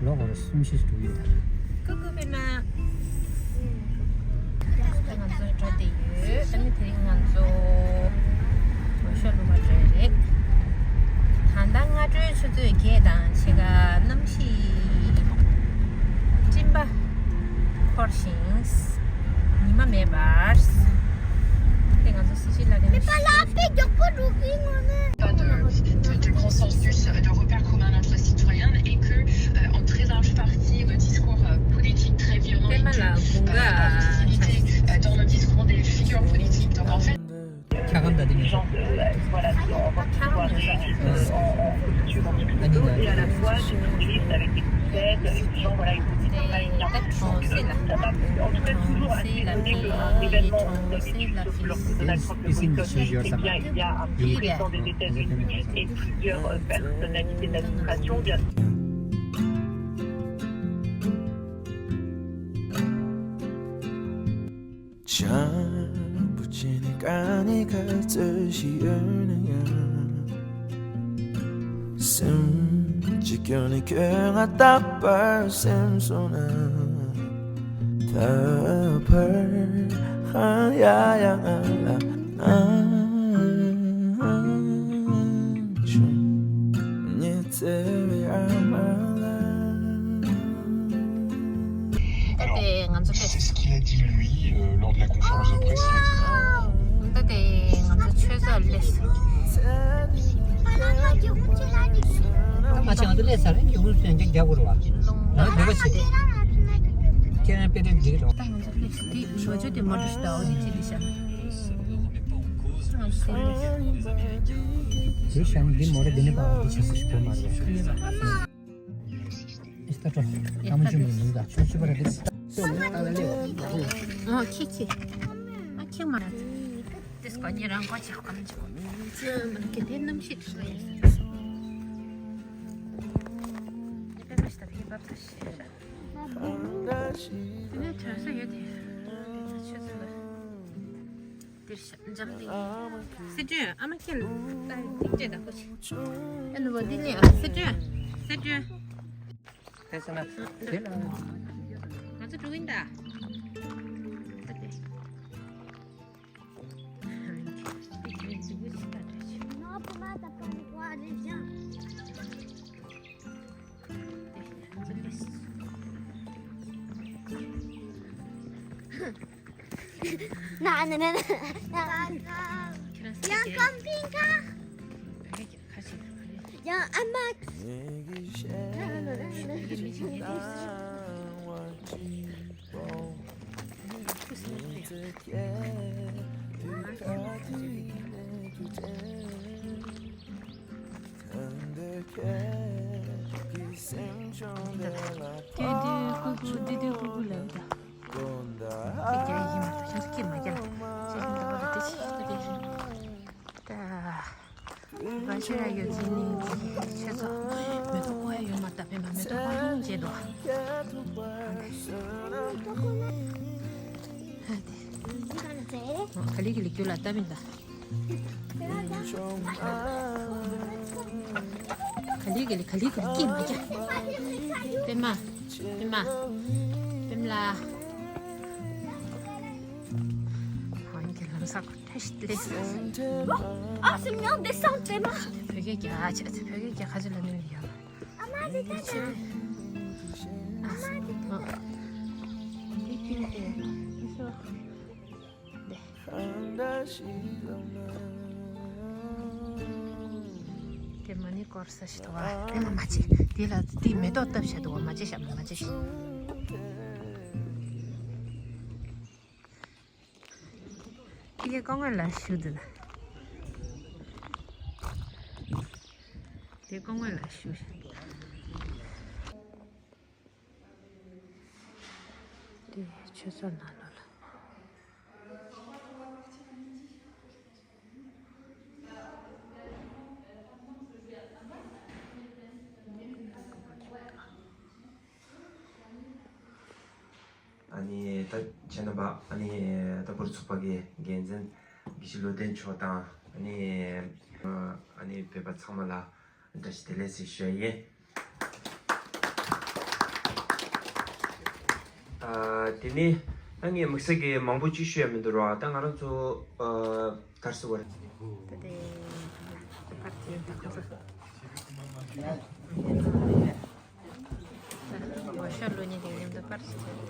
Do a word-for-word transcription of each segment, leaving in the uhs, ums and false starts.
ལོ་ངོ་གསུམ་བཞི་འགྲོ་གི་ཡོད། ཀུ་ཀུ་པེ་མ། ང་ཚོ་འགྲོ་བསྡད་ཡོད། ཨ་ནི་དེ་རིང་ང་ཚོ་འོས་ཤོག་བླུག་པར་འགྲོ་ཡི་རེད། ད་ལྟ་སྔ་དྲོའི་ཆུ་ཚོད་བརྒྱད་དང་ཕྱེད་ཀ། གནམ་གཤིས་སྤྲིན་པ་འཁོར་ཞིང་ཉི་མ་མེད་པར། དེ་ང་ཚོ་སི་ཤི་ལ་དེ་ནས། Pas de, de, de consensus, de repères communs entre citoyens et que, euh, en très large partie, nos discours, euh, politiques très violents et que, euh, la hostilité, euh, dans nos discours des figures politiques. Donc en fait, ཁྱ་གམ་ད་དེ་ནས། Voilà, on va pouvoir être, euh, en, en rupture entre les deux et à la fois des touristes avec des poussettes, avec des gens, voilà, ils ont des campagnes. Événement d'habitude, sauf que lors de Donald Trump le boycotte, eh bien, il y a un petit président des États-Unis et plusieurs, euh, personnalités de l'administration, bien. བྱང་བུ་ཆེ་ནི་ཀ་ནི་ཁ་རྩོད་ཞིག་ཡོད་ན་ཡང་། སེམས་ཀྱི་སྐྱོན་ནི་ཁྱོད་ང་རྟག་པར་སེམས་སོང་ན། ད་བར་ཧང་ཡ་ཡ་ང་ལ་ཨང་བྱུང་། ཉི་ཚེ་བའི་ཨ་མ་ལ། ད་དེ་ང་ཚོ་སླེབས། C'est ce qu'il a dit, lui, euh, lors de la conférence de presse. Il a dit, ད་དེ་ང་ཚོ་ཆོས་ཚོགས་སླེབས་སོང་། ད་ང་ཚོ་སླེབས་ཚར་རེད། ཡོང་སོང་ཡང་རྒྱབ་དགོས་རེད་བ། ང་འདོད་པ་བྱེད། ཁྱེད་རང་དཔེ་དེབ་འགྲིག་རོགས། ད་ང་ཚོ་སླེབས་སོང་། དེ་ཞོ་ཅོ་དེ་མ་འགྲོ་ཞིག་ད་འོ་དེ་ཅི་དེ་བཞག་ད་ང་ཚོ་སླེབས་སོང་། དེ་བཞག་འདི་མོ་རེ་འདི་ནས་པའོ་དེ་ཆགས་སོ་ཞིག་གོ་མ་རེད། ཨ་ཁྱེད་ཁྱེད། ཨ་ཁྱེད་མ་རེད། དེ་སྐོར་ཉེ་རང་བཀོལ་ཆོག་གམ་ཆོག་ཨ་ཁྱེད་མ་རེད། དེ་སྐོར་ཉེ་རང་བཀོལ་ཆོག་གམ་ཆོག་ཨ་ཁྱེད་དེ་གནམ་གཤིས་དྲོ་ཡིན་ཟེར། དེ་པད་མ་ཞིག་ད་ཕེབས་བབས་ད་ཤེས། དེ་ནས་དྲན་ས་ཡོད་དེ། ཆུ་ཚོད་ལ། འདིར་ཤ་འཇམ་དེ། སི་ཏྲོན་ཨ་མ་ཁྱེད་ལ་ལྟ་ཡི་ཏིག་ཏྲེ་ད་ཁོ་ཆེ། ཨ་ནུ་བ་འདི་ལས་ཨ་སི་ཏྲོན། སི་ཏྲོན། དེ་ས་ན་དེ་ལ། ང་ཚོ་འགྲོ་གིན་ད། ད་དེ། དེ་གི་འདི་བུ་ཆེ་ད་འདྲ་ཆེ། Non, pour moi, t'as pas envie de voir les gens. Non, non, non, non. Il y a un camping-car. Il y a un hamac. ཏེ་ཏེ་ཀུ་ཀུ་ཏེ་ཏེ་ཀུ་ཀུ་ལབ་ད། ཏེ་རྒྱ་ཡིག་མ་ད་ཁྱོད་ཚོ་སྐད་མ་རྒྱག་ལ། ཅི་ཞིག་འདུག་པ་ཏེ་ཅི་ཏེ་ཏེ་ཞིག་ད། ང་ཤི་ར་ཡོད་ཀྱི་ནི་ཆེ་ཚོ། མེ་ཏོག་ཀོ་ཡ་ཡོད་མ་ད་པེ་མ་མེ་ཏོག་ཀོ་ཡ་ལུང་བྱེད་དོ། ཨ་ཏེ། ཨ་ཏེ། ག་ལི་གི་ལི་ཀྱུ་ལ་ད་མི་ད། ག་ལི་ག་ལི་ག་ལི་ག་ལི་སྐད་མ་རྒྱག་པེ་མ། པེ་མ། པེ་མ་ལ། ཧོན་གྱི་ལམ་སང་ཁོ་ཐེ་ཤི་ཏེ། Ah, c'est mignon, descends, Emma. བོད་སྐད་རྒྱག་ཨ་ཅེ་བོད་སྐད་རྒྱག་ཁ་ཅིག་ལ་ནི་ཡོད། Ah, mais c'est ça. དེ་མ་ཎི་སྐོར་ས་ཞིག་འདུག་བ། དེ་མ་མ་ཅི། དེ་ལ་དེ་མེ་ཏོག་བཏབ་བཞག་འདུག་བ། མ་ཅི་ཞབས་མ་ཅི་ཞིག་དེ་ག་སྐུ་ངོ་ལ་ཞུ་འདུག་ན། དེ་སྐུ་ངོ་ལ་ཞུ། དེ་ཆུ་ཚོད་ནང་ལོགས་ལ། ཨ་ནི་ད་ཁྱེད་རྣམ་པ་ཨ་ནི་ད་བོད་རིགས་ཚོགས་པ་གི་འགན་འཛིན་དགེ་བཤེས་བློ་ལྡན་མཆོག་དང་ཨ་ནི་ཨ་ནི་བོད་པ་ཚང་མ་ལ་བཀྲ་ཤིས་བདེ་ལེགས་ཞེས་ཞུ་ཡ་ཡིན། ཨ། དེ་ནས་ད་ངས་དམིགས་བསལ་གྱི་མང་པོ་ཅིག་ཞུ་ཡ་མི་འདུག་ར། ད་ང་རང་ཚོ། ཨ། ག་རེ་ཟེར་དགོས་རེད། ད་དེ་པར་དེ་ད་ཁོ་ཚོ། ངོ་ཤ་ལོ་གཉིས་དེ་མཉམ་དུ་པར་ཞིག་བྱས།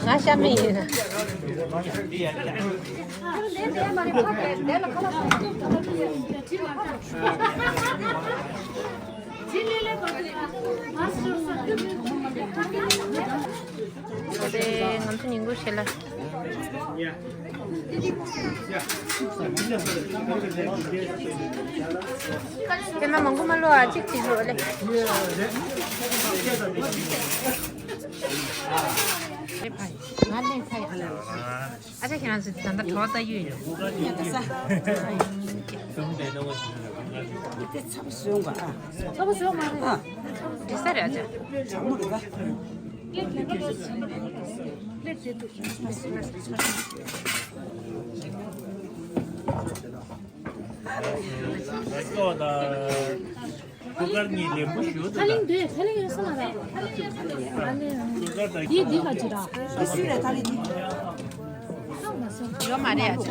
ང་ཤ་མེད་ཡིན། ང་ཚོ་ཉིན་གུང་ཞིག་ལ། ཕེ་མ་མང་པོ་མ་ལོ་ཨ་གཅིག་གཅིག་ལོ་ལེ། ང་ལེན་ཚ་ཡ། ཨ་ཅག་ཁྱེད་རང་ཚོ་ད་ལྟ་གྲོགས་ལྟ་ཡོད་ཡོད། དེ་ཚ་པོ་བཟོས་འོང་ག་ཨ། ཚ་པོ་བཟོས་མ་རེད། ཨ། འདྲི་ས་རེད་ཨ་ཅག་གྲང་མོ་རེད་ད། ཨ་ཅག་ད། ཀུ་ཀར་གཉིས་ལེན་པོ་ཞུ་འདུག་ད། ཐ་ལིང་འདོད། ཐ་ལིང་ཡོད་ས་མ་རེད། ཀུ་ཀར་དང་། འདི་འདི་ག་ཅི་ར། འདི་སུས་རེད་ཐ་ལིང་འདི། ཡོད་མ་རེད་ཨ་ཅག་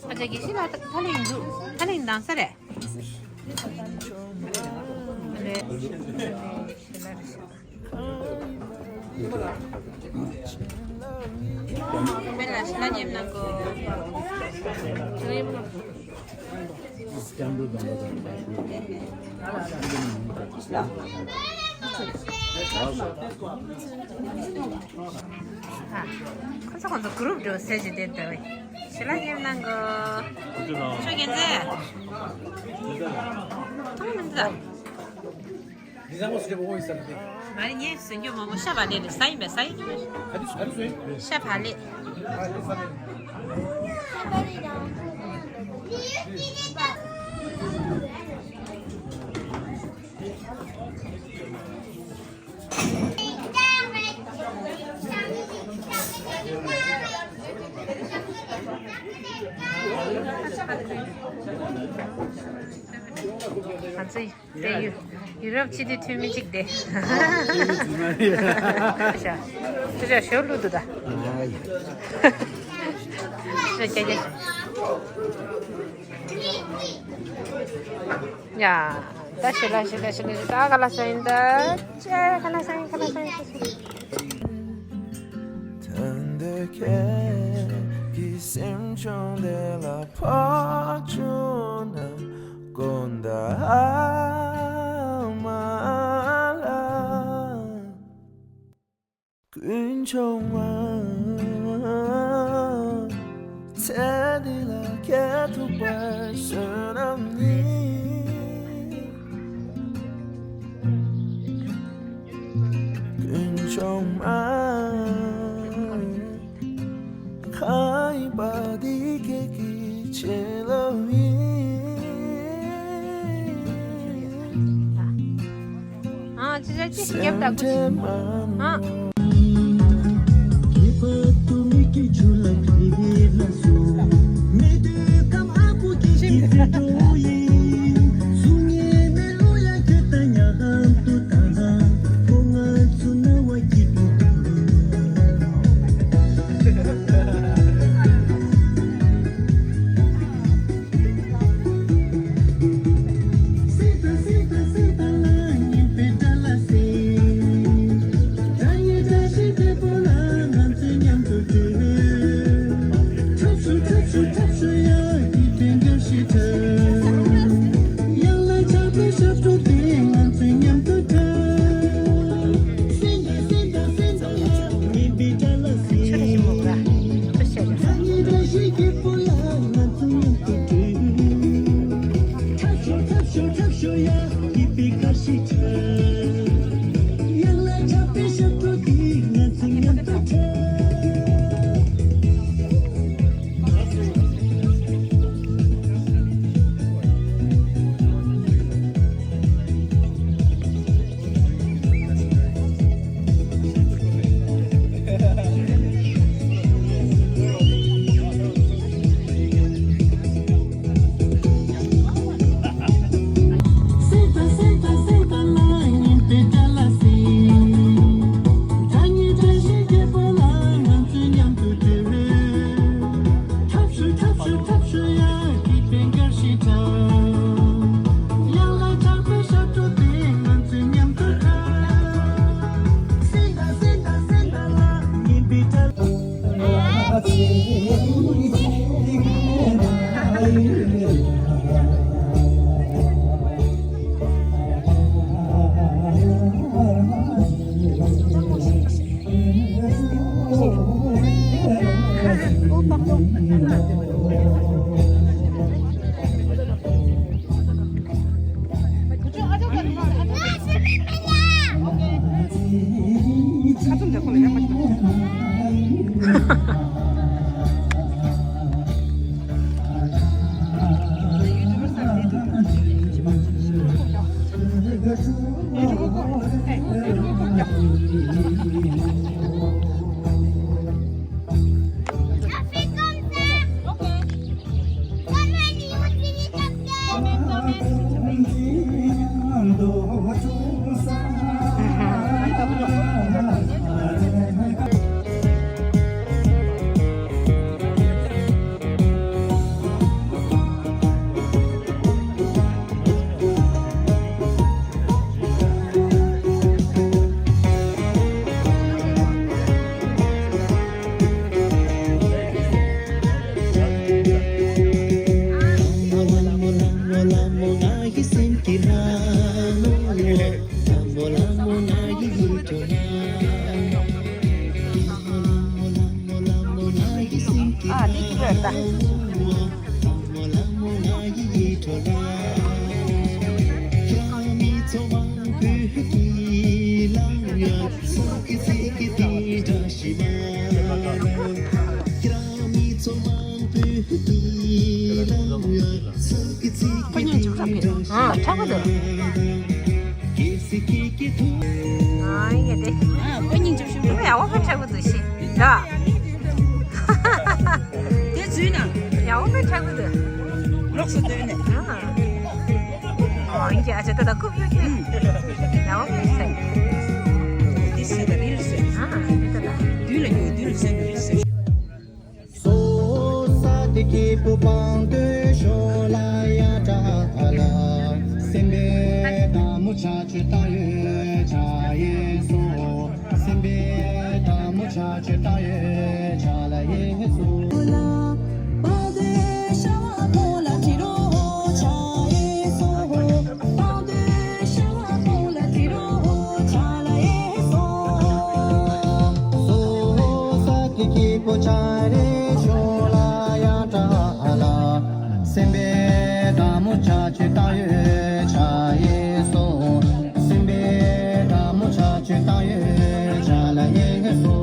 ཨ་ཅག་དགེ་བཤེས་ལགས་ཐ་ལིང་འདུག་ཐ་ལིང་འདང་ས་རེད། རེད། སྨན་ལ་ཤི་ལ་ཉེམ་ནང་གོ། ཁོ་ཚོ་ཁོ་ཚོ་གུ་རུབ་འགྲོ་ཟེར་གྱི་དེ་ལྟ་བས། ཤི་ལ་ཉེམ་ནང་གོ། ཆོས་རྒྱལ་མཚན། ཨ་མི་འདུག་འདི་ཚང་མ་སུ་ཆེ་བོ་ཡིན་ས་རེད། མ་རེད། ངས་ཟིན་རྒྱུ་མང་པོ་ཤ་བག་ལེབ་རེད། ས་ཡིན་པས་ས་ཡིན། ཨ་དེ་ཨ་དེ་སུ་ཡིན། ཤ་བག་ལེབ། ཨ་དེ་ས་རེད། ང་ཚོ་དེ་ཡུ་ཡུ་རོབ་སྤྱི་མཐུན་འཐུས་མི་གཅིག་དེ། ཤ་དེ་ཤ་ཞོ་བླུགས་འདུག་ད། ཤ་རྒྱ་རྒྱ། ཡ། ད་ཤི་ལ་ཤི་ལ་ཤི་ལ་ཤི་ད་ག་ལ་ཤ་ཡིན་ད། ཅེ་ག་ལ་ཤ་ཡིན་ག་ལ་ཤ་ཡིན་ད་ཤི། ད་འདོད་ཁྱེད་ཀྱི་སེམས་བྱུང་དེ་ལ་ཕོག་བྱུང་ན་དགོན་ཟླ་ཨ་མ་ལ། དཀོན་མཆོག་མ། ཚེ་འདི་ལ་ཁྱེད་ཐུག་པར་བསོད་ནམས་ཡིན། དཀོན་མཆོག་མ། ཁ་ཡིན་པ་འདི་ཁྱེད་ཀྱི་བྱིན་རླབས་ཡིན། ཨ་ཅི་ཅི་ཅི་རྒྱབ་ད་ཀུ་ཅི། ཨ། ཨ་ནི་ཅི་བས་ད། ཁོ་གཉིས་འཇུག་རབས་རེད། ཨ་ཁྲག་པ་འདུག་ཨ་ཡེ་དེ། ཨ་ཁོ་གཉིས་འཇུག་ཤུགས་རེད། ཡ་བ་ཁོ་ཁྲག་པ་འདུག་ཤི་ད། དེ་འཛུལ་ན། ཡ་བ་ཁོ་ཁྲག་པ་འདུག་ལོགས་སུ་སྡོད་ནས། ཨ་ཡེ་ཨ་ཅེ་ད་ད་ཁུ་ཕྱོགས་ཀྱི། ཡ་བ་ཁོ་ཁྲག་པ་འདུག་ཨ་ཡེ་ད་ད། དུས་ལ་ཉོ་དུས་ལ་སོན་རེད། སོ་ས་དེ་སྐྱིད་པོ་བང་སྟོད་ཞོ་ལ་ཡ་དྲ་ལ། སེམས་པའི་དྭངས་མོ་ཆ་ཆུ་ལྟ་ཡོད་ཆ་ཡེ་སོ། སེམས་པའི་དྭངས་མོ་ཆ་ཆུ་ལྟ་ཡོད་ཆ་ལ་ཡེ་སོ། སེམས་པའི་དྭངས་མོ་ཆ་ཆུ་ལྟ་ཡོད་ཆ་ཡེ་སོ། སེམས་པའི་དྭངས་མོ་ཆ་ཆུ་ལྟ་ཡོད་ཆ་ལ་ཡེ་སོ།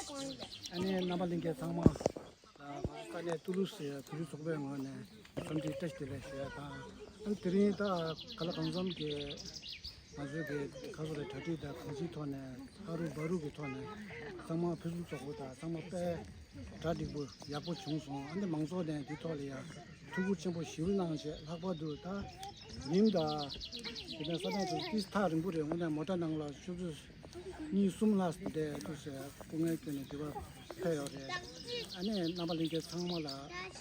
ཨ་ནི་རྣམ་པ་ལྷན་རྒྱས་ཚང་མ། ཨ་ས་གནས་ཏུ་ལུ་སི་བོད་རིགས་ཚོགས་པའི་ངོས་ནས་འཚམས་འདྲི་བཀྲ་ཤིས་བདེ་ལེགས་ཞུ་ཡ་དང་། ཨ་ནི་དེ་རིང་ད་ག་ལ་གང་འཚམ་གྱི་ང་ཚོའི་གི་ཁ་སོ་རེ་གྲ་སྒྲིག་དང་གང་ཅིའི་ཐོག་ནས་ཧ་རུ་བ་རུ་གི་ཐོག་ནས་ཚང་མ་ཕུན་སུམ་ཚོགས་པོ་དང་ཚང་མ་དཔེ་གྲ་སྒྲིག་པོ་ཡག་པོ་བྱུང་སོང་། ཨ་ནི་མང་ཚོགས་ནས་འདི་ཐོག་ལ་ཡང་ཐུགས་ཁུར་ཆེན་པོ་ཞེ་པོ་གནང་བྱས། ལྷག་པར་དུ་ད་ཉིན་ད་དེ་ནས་ས་ཐག་ཏུ་ཏིས་ཐག་རིང་པོ་རེད། འོ་ན་མོ་ཊ་ནང་ལ་ཆུ་ཚོད་གཉིས་གསུམ་ལྷག་བསྡད་འདུག་ཟེར། སྐུ་ངལ་བསྐྱོན་ནས་འདི་བར་ཕེབས་ཡོད་རེད། ཨ་ནི་རྣམ་པ་ལྷན་རྒྱས་ཚང་མ་ལ་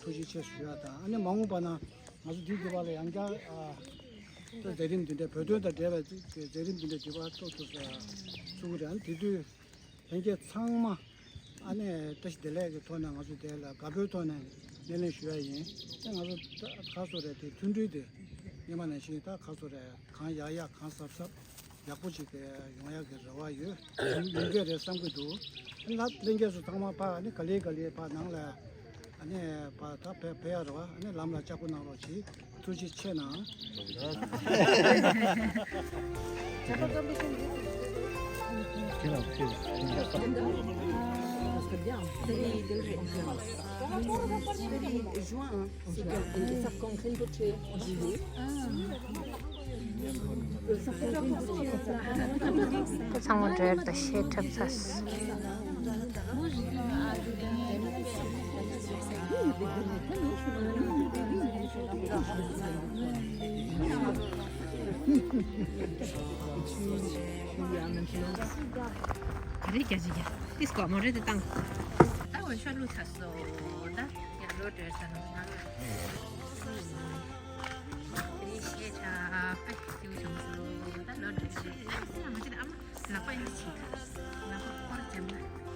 ཐུགས་རྗེ་ཆེ་ཞུ་ཡ་དང་། ཨ་ནི་མ་འོངས་པ་ན་ང་ཚོ་འདི་འདི་བར་ལ་ཡང་བསྐྱར་ཨ་ད་མཛད་རིམ་འདི་འདྲའི་བོད་དོན་དང་འབྲེལ་བའི་མཛད་རིམ་འདི་འདྲ་འདི་བར་ཐོག་ཏུ་ཚུགས་ཀྱི་རེད། ཨ་ནི་དེ་དུས་ལྷན་རྒྱས་ཚང་མ་ཨ་ནི་བཀྲ་ཤིས་བདེ་ལེགས་ཀྱི་ཐོག་ནས་ང་ཚོ་དེ་ལ་དགའ་པོའི་ཐོག་ནས་སྣེ་ལེན་ཞུ་ཡ་ཡིན། ཨ་ང་ཚོ་ད་ཁ་སོ་རེ་དེ་མཐུན་སྒྲིལ་དེ་སྔོན་མ་ནང་བཞིན་ད་ཁ་སོ་རེ་གང་ཡག་ཡག་གང་གཟབ་གཟབ་ཡག་པོ་ཅིག་ཡོང་ཡག་གི་རེ་བ་ཡོད། ཡོང་གི་རེད་བསམ་གྱི་འདུག། ལྷ་ལྷན་རྒྱས་ཚོ་ཚང་མ་ཕ་ཨ་ནི་ག་ལེ་ག་ལེ་ཕ་ནང་ལ་ཨ་ནི་ཕ་ད་ཕེ་ཕེ་ཡ་རེད་བ། ཨ་ནི་ལམ་ལ་ལྕགས་པོ་གནང་རོགས་གྱིས། ཐུགས་རྗེ་ཆེ་གནང་། ཚང་མ་འབྲེལ་དུ་བཤད་ཐབས་ཚར། ག་རེ་རྒྱ་ཇི་རྒྱ་ཏིས་གོ་མོ་རེ་དེ་བཏང་། ད་འོ་ཤོ་ལུ་ཚ་སོ་ད་ཡ་ལོ་བྲེལ་ས་ནང་ནང་། དེ་ཤེས་ཆ་པེ་ཏིའུ་ཆུང་སོ་ད་ལོ་བྲེལ་ས་ཡ་མ་ཅི་ད་ཨ་མ་ལག་པ་ཡིན་ཆི་ལག་པ་འཁོར་ཅན་ན།